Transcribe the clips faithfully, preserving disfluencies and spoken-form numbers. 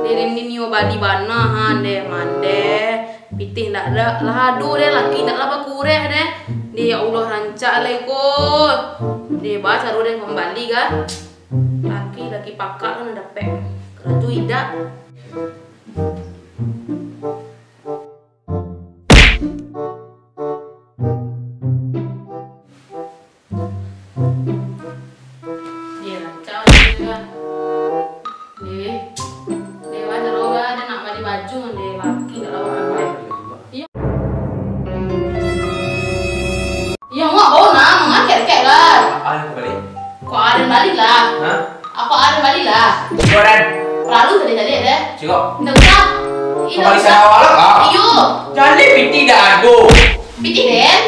Deh, deh, ni nio bali bana, ha, deh, mandeh. Pitih ndak ada, lah ado deh, laki ndak lah bakureh deh. Deh, ya Allah, rancak lah iko. Deh, ba caro deh pambali kan. Laki, laki pakak kan dapek. Karajo idak. Deh, rancak lah deh, kan. Deh. Deh, wajar lah, deh nak bali baju, deh, laki dak lawan deh. Iyo. Iyo, mak bau nah, mangakek-kek lah. Ah, yang bali. Kok aden bali lah? Hah? Apo aden bali lah? Iyo, aden. Lalu tadi-tadi deh. Cigok. Ndak usah. Iyo, kembali usah. Sana awak lah, kau. Iyo. Jadi pitih dak ado. Pitih den.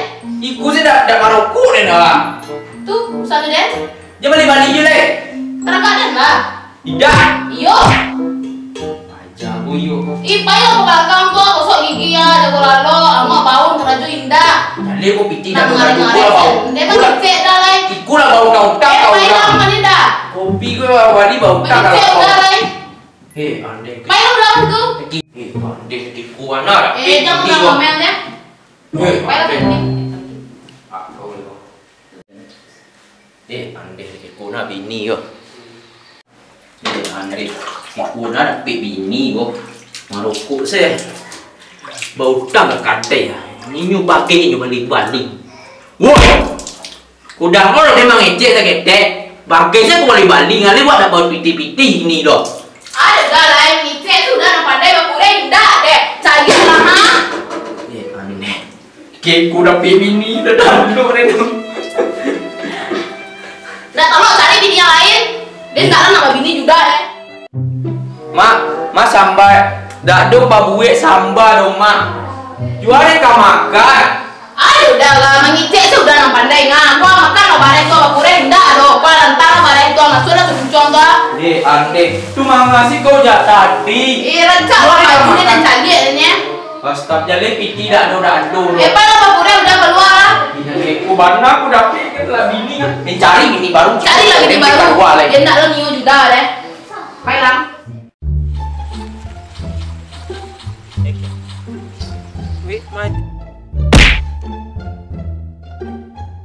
Iko se dak, dak marokok den lah. Tu, usah tu den. Jan bali-bali jo lai. Taragak den lah. Idak. Iyo. Aja ko iyo. Ih, payo ka balakang ko, gosok gigi ya, jago lalok, amuah baun, karajo indak. Jaleh ko pitih dah, ngarang-ngarang lah bau. Dia mah ngecek dah lai. Iko lah bau utang-utang. Eh, kau payo lah. Lah, mani dah. Kopi ko bali bau utang. Ngecek dah lai. Hei, andeh. Payo lah tu. Hei, andeh, iko anak. Eh, jangan lah ngomel ya. Hei, payo lah andeh. Andeh. Ah, kau lah. Deh, andeh iko nah bini ko. Deh, andeh iko nah dapek bini ko. Marokok se. Bautang ka kadai ah. Inyo bagai inyo bali-bali. Wah! Kudah ko lah memang ecek saketek. Bagai se ko bali-bali. Ngalih buat dak baut pitih-pitih ini doh. Ado dah lain ecek tu dah nan pandai bakureh indak deh. Caliak lah, ha? Eh, aneh. Kek ku dapek bini, dah tahu dulu orang tu. Dah tolong cari bini yang lain. Dia sekarang nak bini juga, eh. Mak, mak samba, dak ado pabuek samba doh, Mak. Jual deh ka makan. Ayo dah lah, mangicek tu udah nan pandai ngah. Kau makan lah bareh tu, bakureh indak doh. Kau lantar lah bareh tu, masuk lah ke pucuang tu ah. Dek, andeh. Tu mangasi kau jak tadi. Eh, rancak lah baju ni dan caliak ni, eh. Astagfirullah, pitih dak ado, dak ado. Eh, pai lah, bakureh udah, kalua lah. Iya, eh, ku bana ku dapek kan lah bini kan. Eh, cari bini baru. Cari lah bini baru. Kalua lah. Dia ndak lah nio juda deh. Pai lah. Eh, weh, maju.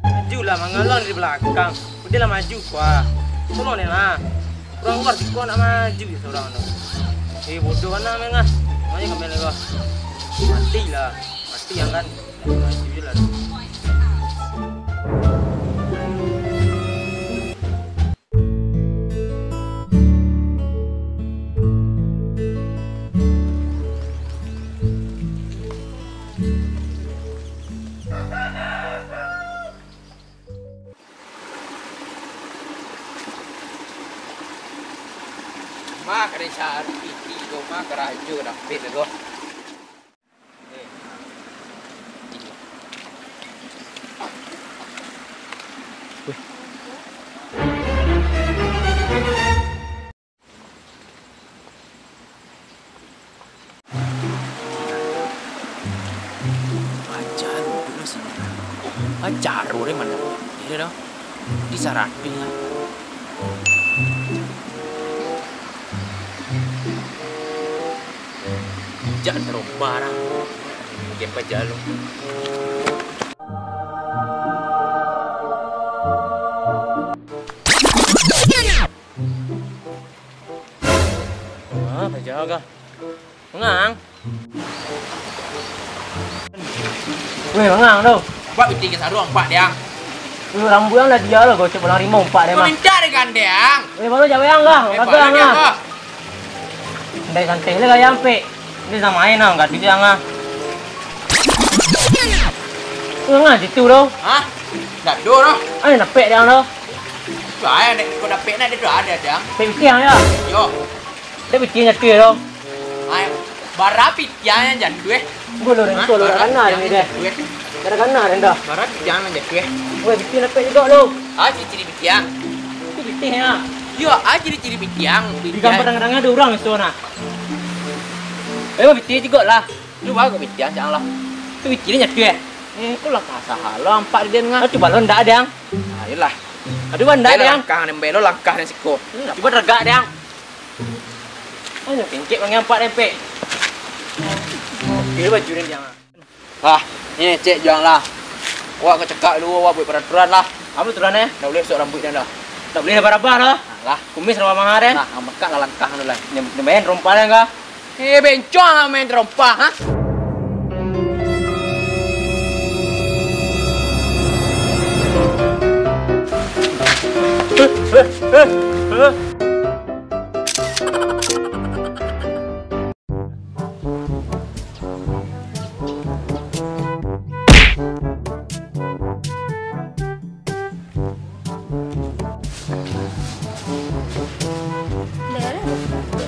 Majulah, mangalang dari belakang. Udah lah maju, kuah. Sono ni lah. Kurang luar siko nak maju je seorang tu. Eh, bodoh anak mengah. Maju kami lewat. Matilah. Mati yang kan. Maju je lah. Mak, kada cari piti ko, Mak, karajo dapek ko. Pacar duduk lah sini. Pacar orang mana? Ini dah. Di sarapi lah. Jak terobah lah. Dia pacar lu. Ah, pajar kah? Mangang. Weh, mangang tu. Nampak piti ka saruang, nampak, Diang. Weh, rambuang lah dia lah, gocok pulang rimau, nampak dia mah. Minta deh kan, Diang. Weh, baru jawab yang kah? Eh, kagak lah. Ndai santai lah gaya ampek. Dia sama main lah, gaduh dia ngah. Tu ngah situ tu. Hah? Gaduh tu. Ai, napek dia tu. Tu ai, kau dapek nak dia tu ada, Diang. Pek pitiang ya? Yo. Dia pitiang jatuh tu. Ai, bara pitiang yang jatuh, eh. Gua lo rengko lo. Hah? Bara pitiang yang jatuh, eh. Gara-gara rendah. Bara pitiang yang jatuh, eh. Weh, pitiang dapek juga lo. Ah, ciri-ciri pitiang. Itu pitiang ya. Yo, ah, ciri-ciri pitiang. Di gambar tengah-tengah ada orang itu nah. Eh, pitiang juga lah. Lu baru pitiang, cang lah. Tu pitiang jatuh, eh. Eh, kau lah kasar lo, nampak dia ngah. Coba lo ndak ada yang. Ayolah. Aduh, ndak ada yang. Langkah nembel lo, langkah dan siko. Coba tegak dia. Ayo, kengkek pangampak dempek. Oke, baju ni jangan. Lah, ni cek juang lah. Awak ka cakak dulu, awak buek paraturan lah. Apo paraturan, eh? Ndak buliah sok rambuik den dah. Ndak buliah rabah-rabah dah. Nah, lah. Kumis rabah maha den. Nah, angkek lah langkah tu lah. Nyo, nyo main rompah den kah? Eh, bencong lah main rompah, ha? Dek, dek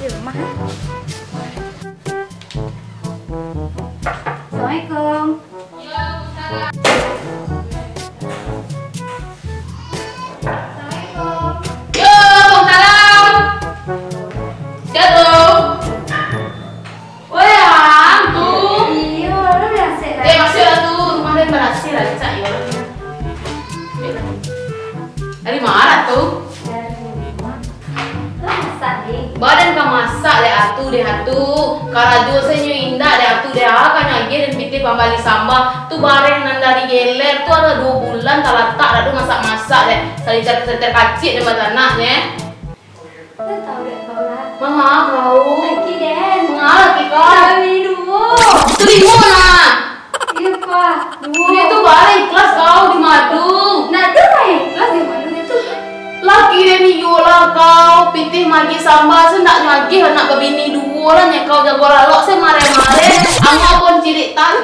di rumah, eh? Assalamualaikum. Assalamualaikum. Yo, waalaikumsalam. Sia tu? Oi, Ang, tu. Iyo, lo barasiah lah. Eh, barasiah lah tu. Rumah den barasiah lah, cak yo. Dari ma tu? Dari rumah. Lo masak, deh? Ba den ka masak dek atu, deh atu. Karajo se nyo indak dek atu, deh. Ah, ka nyo agiah den pitih pambali samba. Tu bareh nan dari Geler tu ado duo bulan talatak, dak ado masak-masak, deh. Saliter-saliter kaciak den batanak, neh. Ndak tahu dek kau lah. Manga kau? Laki den. Manga laki kau? Kami duo. Itu limo nah. Iyo, Pak. Duo. Itu barang ikhlas kau di madu. Nah, tu lah ikhlas di madu dia tu. Laki den iyo lah kau. Pitih magiah samba, se ndak magiah anak babini duo lah, nyo kau jago lalok, se mareh-mareh. Angau pun cilik tan.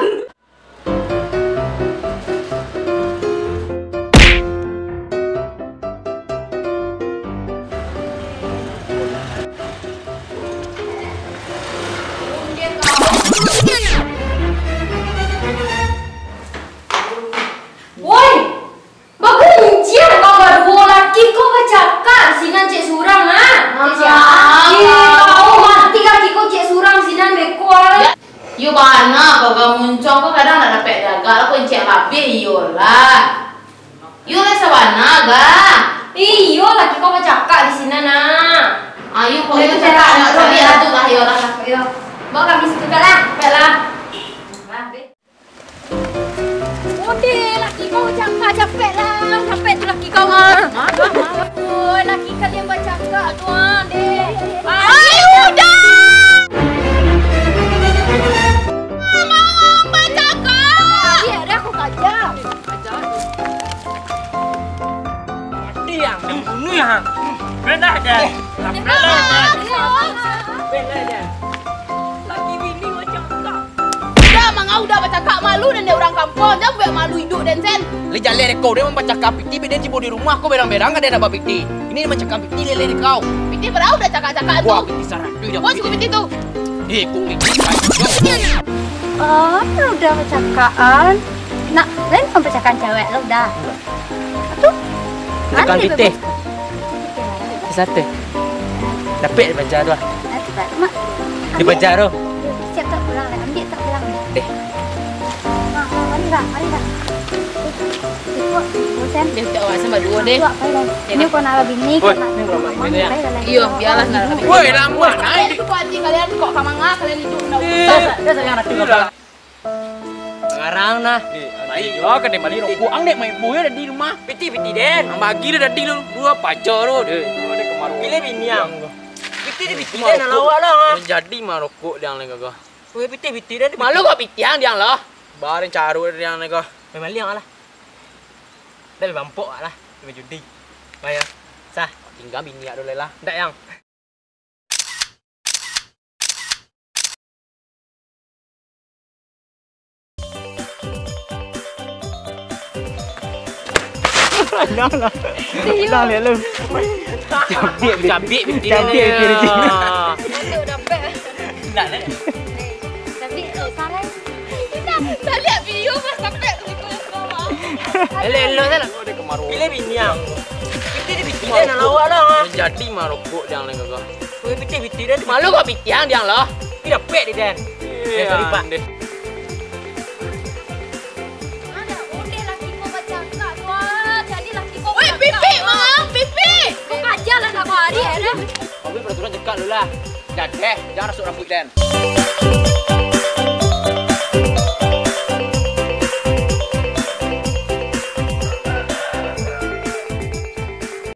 Woi! Bakuncian kau baduo, laki kau bacakak sinan cek surang, ha? Ah, cek ah, Aki, ah. Kau mati laki kau cek surang sinan beko, ah. Yo bana kau, kau muncuang kau kadang nak dapek dagak, kau encek labih, iyolah. Yo lah sabana ga. Iyo, laki kau bacakak di sinan, nah. Ayo, kau itu cakak, cakak, nak cakak, biar tu lah, iyolah. Yo. Bawa kami situ kan lah, baiklah. Lah, be. Ode, laki kau cakak, capek lah. Capek tu laki kau, ah. Marah, marah. Oi, laki kalian bacakak tu, ah, deh. Ah, udah. Mau bacakak. Iya, dah aku kajar. Mati yang, yang bunuh yang. Benar dah. Benar dah. Benar dah. Laki bini bacakak. Udah, mangau udah bacakak, malu den dek urang kampuang, jan buek malu iduik den sen. Lai jaleh dek kau, den mambacakak pitih, bek den tibo di rumah ko berang-berang, ka den dapek pitih. Ini mambacakak pitih jaleh dek kau. Pitih bara udah cakak-cakak tu. Wah, pitih saratuih dah. Wah, pitih tu. Eh, kau pitih panjang. Oh, udah bacakaan. Nak, lain pun bacakaan cewek lo dah. Tu? Tekan pitih. Satu. Dapek baca tu ah. Nanti, Pak. Mak, di baca tu. Siap tak pulang lah. Ambil tak pulang. Deh. Mak, mak, mari, Kak. Mari, Kak. Ikut, bosan. Dia tak awak sama dua deh. Ikut, apa dah? Ini kau nak bini, kau nak bini. Iyo, biarlah nak bini. Woi, lama naik. Itu hati kalian kok kamanga kalian hidup nak. Dah sayang hati kau. Ngarang nah. Eh, baik. Yo, kan dia bali rokok. Ang dek main boya dari rumah. Piti-piti den. Ang bagi dah tadi lu. Dua pacar lu. Eh, dua dek kemaru. Pilih bini ang. Piti di piti den, lawa lah, ah. Jadi mah rokok dia ang lagi gagah. Weh, piti-piti den. Malu kok piti ang dia ang lah. Bareng caru dia ang lagi gagah. Main maliang lah. Dah bampok lah. Main judi. Bayar. Sah. Tinggal bini ak dulu lah. Ndak yang. Nah, lah. Nah, lihat lu. Cabiak, cabiak, cabiak, cabiak. Masuk dapat. Ndak, ndak. Tapi, eh, sarai. Kita, tak lihat video pas sampai ke situ, semua. Elok, elok, salah. Pilih bini ang. Piti di piti den, lawa lah. Jadi mah rokok dia ang lagi gagah. Weh, piti-piti den. Malu kok piti ang dia ang lah. Ih, dapek di den. Eh, sorry, Pak. Deh. Ada, boleh laki kau bacakak tu, ah. Jadi laki kau bacakak. Weh, pipi, Mang, pipi. Kau kaja lah nak hari, ya, dah. Tapi peraturan cakak lu lah. Kakeh, jangan rasuk rambuik den.